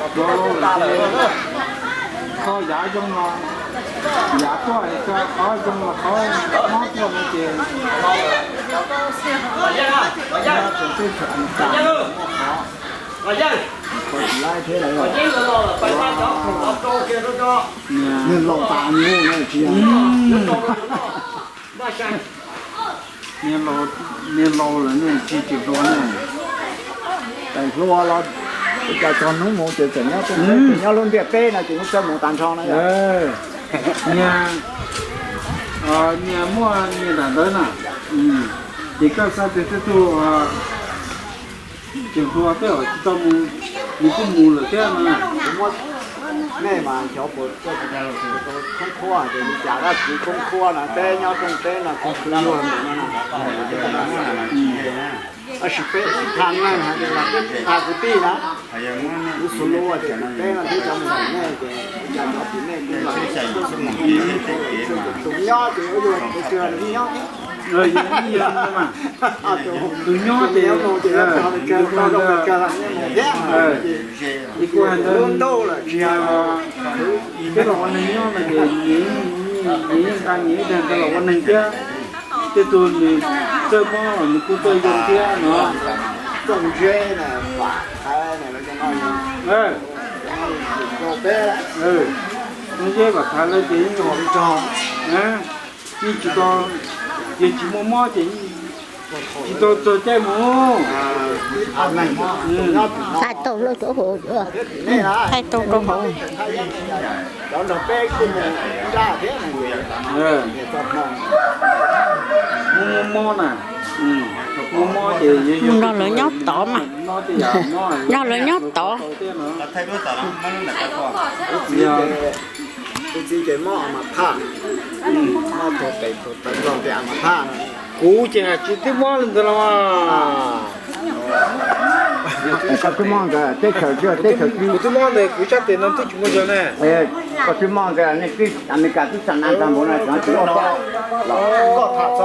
Los los lawm ces kho yav zoo los yav tuaj, kho qhov zoo los qhov mob tuaj no ces tseem tej tsham tas qhov, qhov tsis laib thiab lawm. Nws laus tas nws mus no tsis yog. Niag laus lawm ne tsis tsis hluas ne. Tseem hluas los cas txog hnub mus ces tseem nyob, nyob lub ntiaj teb no ces nws txawj mus tas nrho na. Niag, niag muaj niag nram ntawd na. Ces koj xav tias tej tug tseem hluas tej uas tsis tau mus, nws kuj mus lawm thiab no. Nej mas xyov puas khoob khuab ces li cas, dab tsi khoob khuab no peb nyob rooj teb no khoob khwv luag ntawm no. Tab sis peb ib txhia neeg hais tias peb ib txhia kwv tij na, kuv xav lus tias tus teb no twb cov mus ntawm nej ces cov tim nej twb los tus nyob ces yuav ua tus twg nyob thiab. Tus nyob ces ib kuj hais ntawd, lub ntuj lawm tsis yog, twb los ua neeg nyob no ces nyias yeej nqa nyias ib tag nrho los ua neeg thiab. Tej tug nws txawj mob los nws kuj txawj zoo thiab no. Txawj ntse na, vam thaiv na, lawv cov no zoo peb. Txawj ntse vam thaiv lawv ces yeej, yeej tsis tau, yog tsis muaj mob ces tsis tau txog caij mus. Thaij tau lub rau hauv, thaij tau rau hauv. Muaj mob na, muaj mob ces mus nrog lawv nyob tod mas, nrog lawv nyob tod. Kuv ces hais tsis twb mob li ntawd los. Koj twb mob ntawd teb chaws, kuv twb mob ntawd kuv sab tes no twb tsis muaj zog ne. Koj twb mob ntawd nej twb Amelikas twb xa nas tag npaum no, cov twb mob los.